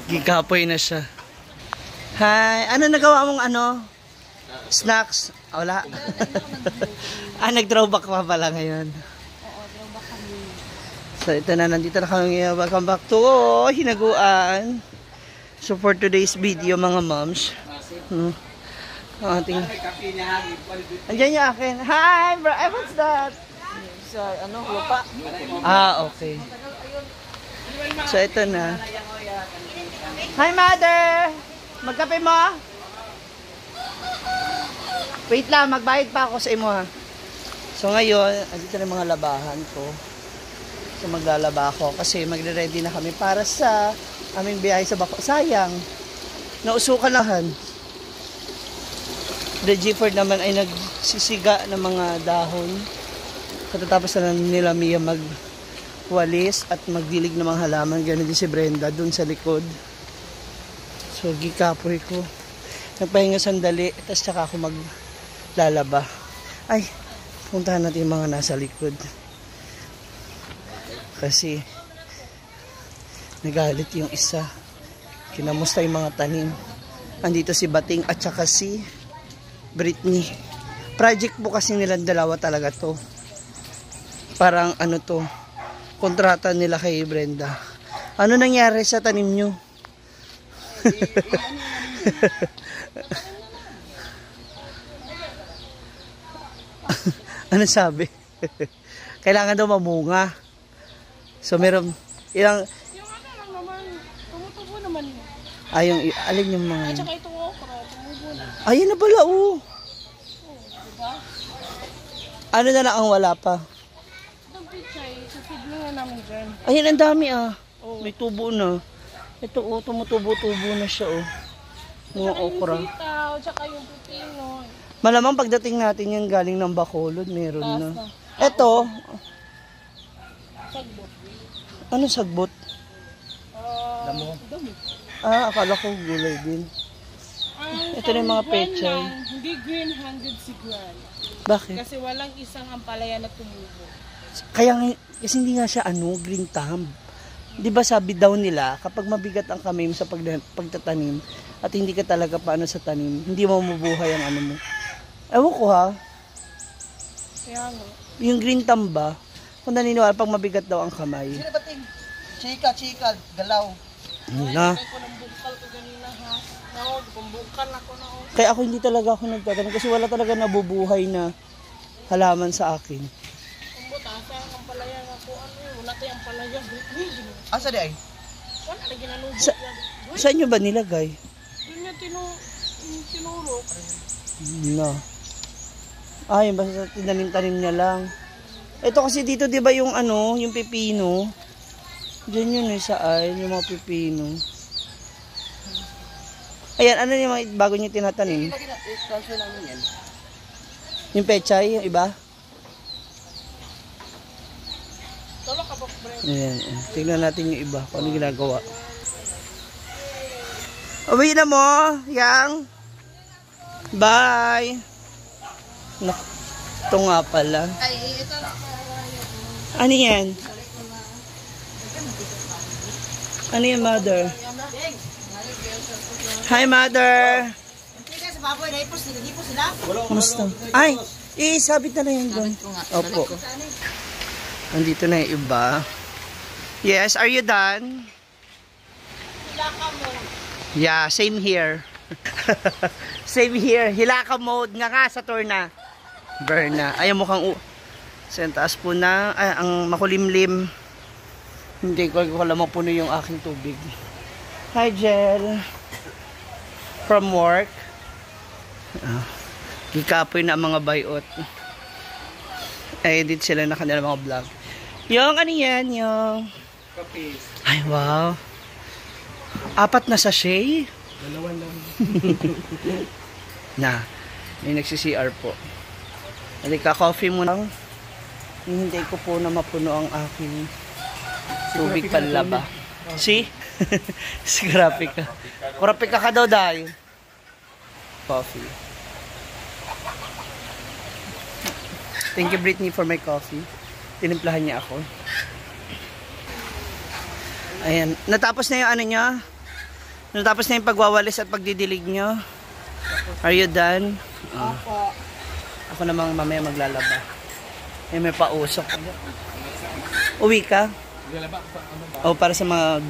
Gikapoy na siya. Hi, ano nagawa mong ano? Snacks? Wala. Nag-throwback pa pala ngayon. Oo, throwback kami. So ito na, nandito na kami ngayon. Welcome back to Hinaguan. So for today's video mga moms. Ating... Andiyan yung akin. Hi bro, what's that? Sa ano, lupa? Okay. So ito na. Hi mother! Magkape mo? Wait lang, magbayad pa ako sa imo ha. So ngayon, andito na yung mga labahan ko. So maglalaba ako kasi magre-ready na kami para sa aming biyahe sa Bako. Sayang, nausukan lahan. The G4 naman ay nagsisiga ng mga dahon. Katatapos na nila Mia magwalis at magdilig ng mga halaman. Ganun din si Brenda dun sa likod. So gikapoy ko. Nagpahinga sandali, tapos tsaka ako maglalaba. Ay, puntahan natin yung mga nasa likod. Kasi nagalit yung isa. Kinamusta yung mga tanim. Andito si Bating at saka si Britney. Project po kasi nilang dalawa talaga to. Parang ano to, kontrata nila kay Brenda. Ano nangyari sa tanim nyo? Ano sabi? Kailangan daw mamunga. So meron ilang Yung ano lang naman, tumutubo naman yun. yung alin yung mga At saka itong okra, tumubo na. ayun na pala oh. Diba? Ano na lang ang wala pa? Itong pichay, susud na namin dyan. Ayun ang dami Oh. May tubo na. Ito tumutubo-tubo na siya Mga okra. Yung sitaw, tsaka yung pipino. Malamang pagdating natin yung galing ng Bacolod, meron na. Taas na. Ito, Sagbot. ano sagbot? Damo. Akala ko gulay din. Ito na yung mga pechay. Hindi green-handed si Gran. Bakit? Kasi walang isang ampalaya na tumubo. Kasi hindi nga siya green thumb. Di ba sabi daw nila, kapag mabigat ang kamay mo sa pagtatanim, at hindi ka talaga paano sa tanim, hindi mo mabuhay ang ano mo. Ewan ko ha. Kaya nga. Yung green thumb ba, kung naniniwala, pag mabigat daw ang kamay. Sino ba ting? Chika, galaw. Na. Ko ng bukal ko ganina ha. No, bumbukal ako na ako. Kaya ako hindi talaga ako nagtatanim kasi wala talaga nabubuhay na halaman sa akin. Kumbot, asa ang ampalaya nga po. Wala tayong ampalaya. Asa di ay? Wala na ginanubot Sa- yan. Saan nyo ba nilagay? Doon niya tinurok. No. Yung basta tinanim-tanim niya lang. Ito kasi dito 'di ba yung yung pipino. Diyan yun sa yung mga pipino. Ayan, ano yung mga bago niyo tinatanim? Transfer namin yan. Yung pechay, yung iba? Tolo ka ba, Brent? Ayan, tingnan natin yung iba, kung ano ginagawa. Uwi na mo, Yang. Bye. Ito nga pala. Ay, ito. Ano yan? Ano yan, mother? Hi, mother. Sa baboy, naipos sila? Kumusta? Ay, sabit na yan doon. Opo. Nandito na yung iba. Yes, are you done? Hilaka mo. Yeah, same here. Same here. Hilaka mode nga sa Torna. Berna. Ay, mukhang sa taas po na. Ang makulimlim. Hindi ko alam puno yung aking tubig. Hi, Jel. From work. Gikapoy na ang mga bayot. Edit sila na kanila mga vlog. Yung ano yan, yung... Ay, wow. 4 na sachet. 2 lang. Na, may nagsi-CR po. Halika, coffee mo lang. Hintay ko po na mapuno ang aking tubig panlaba. See? Si Graphica. Graphica ka daw, dahil. Coffee. Thank you, Britney, for my coffee. Tinimplahan niya ako. Ayan. Natapos na yung ano nyo? Natapos na yung pagwawalis at pagdidilig nyo? Are you done? Opo. Ako namang mamaya maglalaba. Eh, may pausok. Uwi ka? O, para sa mga...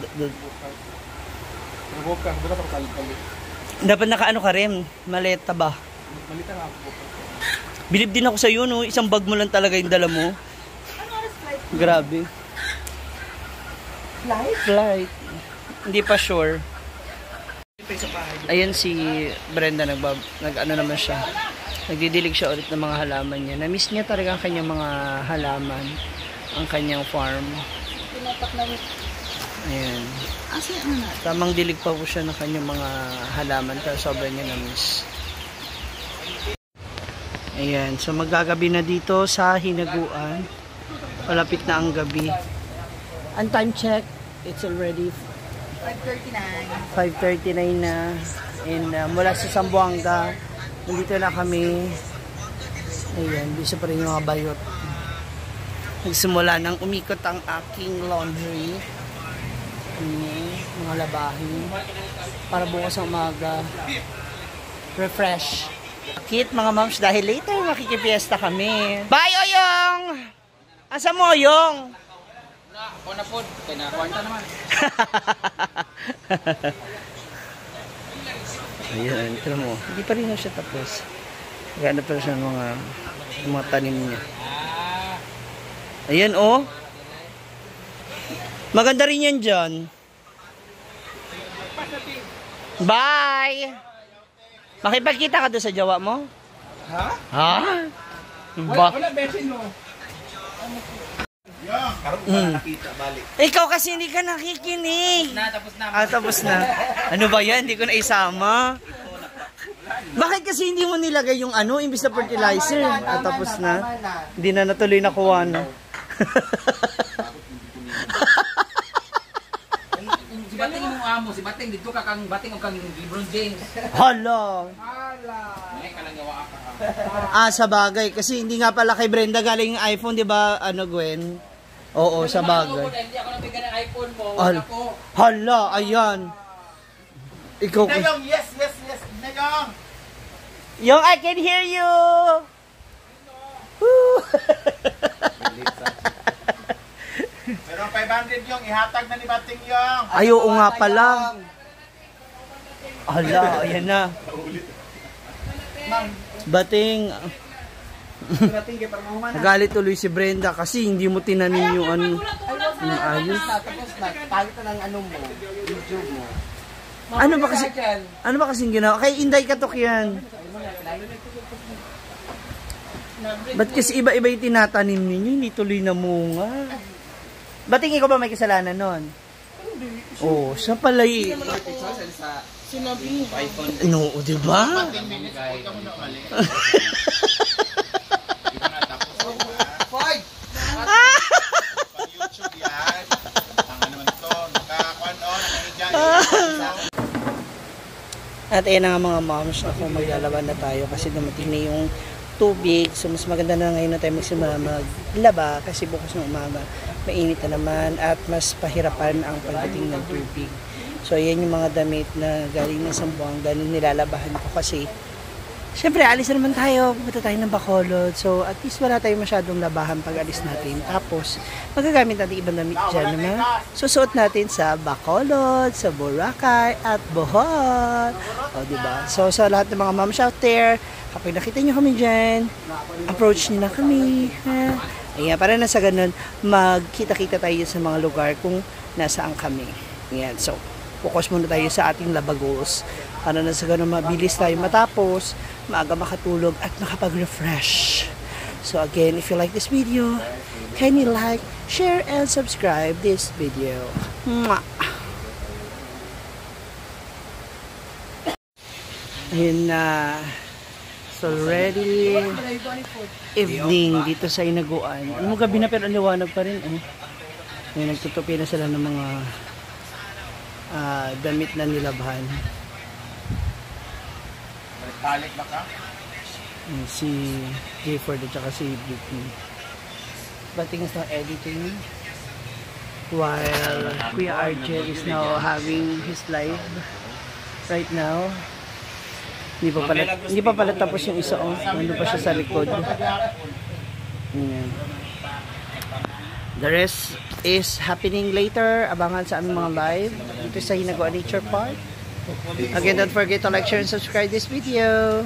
Dapat nakaano ka rin. Maleta ba? Bilib din ako sa iyo, no? Isang bag mo lang talaga yung dala mo. Grabe. Flight? Hindi pa sure. Ayan si Brenda, nag-ano naman siya. Nagdidilig siya ulit ng mga halaman niya. Na-miss niya talaga ang kanyang mga halaman. Ang kanyang farm. Ayan. Tamang dilig pa po siya ng kanyang mga halaman. Pero sobrang niya na-miss. Ayan. So magagabi na dito sa Hinaguan. Malapit na ang gabi. Ang time check, it's already 5:39 na. And mula sa Zamboanga, nandito na kami. Ayan, bisa pa rin yung mga bayot. Nagsimula nang umikot ang aking laundry. Ayan, mga labahin. Para bukas ang umaga. Refresh. Kit mga moms, dahil later makikipiesta kami. Bye, Oyong! Asa mo, Oyong? Ako na po, kinakwanta naman. Ayan, ito mo. Hindi pa rin na siya tapos. Ganda pa siya ng mga tanim niya. Ayan, oh. Maganda rin yan dyan. Bye! Makipagkita ka doon sa jowa mo? Ha? Ha? Ba? Wala besin mo. Karong ko na nakita, balik. Ikaw kasi hindi ka nakikinig. Tapos na. Tapos na. Ano ba yan? Hindi ko na isama. Bakit kasi hindi mo nilagay yung ano, imbis na fertilizer? Tapos na. Hindi na natuloy nakuha na. Si Bating yung amo, si Bating dito ka kang Bating o kang LeBron James. Hala. May ka lang gawa ka. Sa bagay. Kasi hindi nga pala kay Brenda galing yung iPhone, di ba, ano, Gwen? Oo, sa bagay. Hindi ako nabigyan ng iPhone mo. Hala, ayan. Ikaw ko. Nayong, yes. Nayong. Yung, I can hear you. Woo. Pero 500 yung, ihatag na ni Bating yung. Ay, oo nga pala. Hala, ayan na. Bating. Nagalit tuloy si Brenda kasi hindi mo tinanin yung ano. Yung ayos. Tapos na, pagit na ng ano mo, YouTube mo. Ano ba kasi ginawa? Kay Inday Katok yan. Ba't kasi iba-iba yung tinatanim ninyo? Hindi tuloy na munga. Bating ikaw ba may kasalanan nun? Oo, siya pala eh. Sinabi. No, di ba? Hoy! YouTube yan. Ang naman to, nakakuan-on, nakahiga. At ayan na nga mga moms, ako maglalaban na tayo kasi dumating na yung tubig. So mas maganda na ngayon na tayo magsimula maglaba kasi bukas ng umaga mainit na naman at mas pahirapan ang pagdating ng tubig. So ayan yung mga damit na galing ng Zamboanga na nilalabahan ko kasi syempre alis na naman tayo, pupunta tayo ng Bacolod. So at least wala tayong masyadong labahan pag alis natin. Tapos magagamit natin ibang damit dyan naman. Susuot natin sa Bacolod, sa Boracay at Bohol. O diba? So sa lahat ng mga moms out there, kapag nakita nyo kami dyan, approach nyo na kami. Ha? Ayan, para na sa ganun, magkita-kita tayo sa mga lugar kung nasaan kami. Ayan, so focus muna tayo sa ating labagos. Para na sa ganun, mabilis tayo matapos, maaga makatulog at makapag-refresh. So again, if you like this video, kindly like, share, and subscribe this video. Mwah! Ayun na. So already evening dito sa Hinaguan. Ano gabi na pero liwanag pa rin. May nagtutupi na sila ng mga damit na nilabhan. Balik ba ka? Si J4 at saka si Britney. Bating sa editing. while Kuya Argel is now having his live right now. Hindi pa pala tapos yung isa, oh. Nandun pa siya sa likod. Ayan. The rest is happening later. Abangan sa aming mga live dito sa Hinaguan Nature Park. Again, don't forget to like, share, and subscribe this video.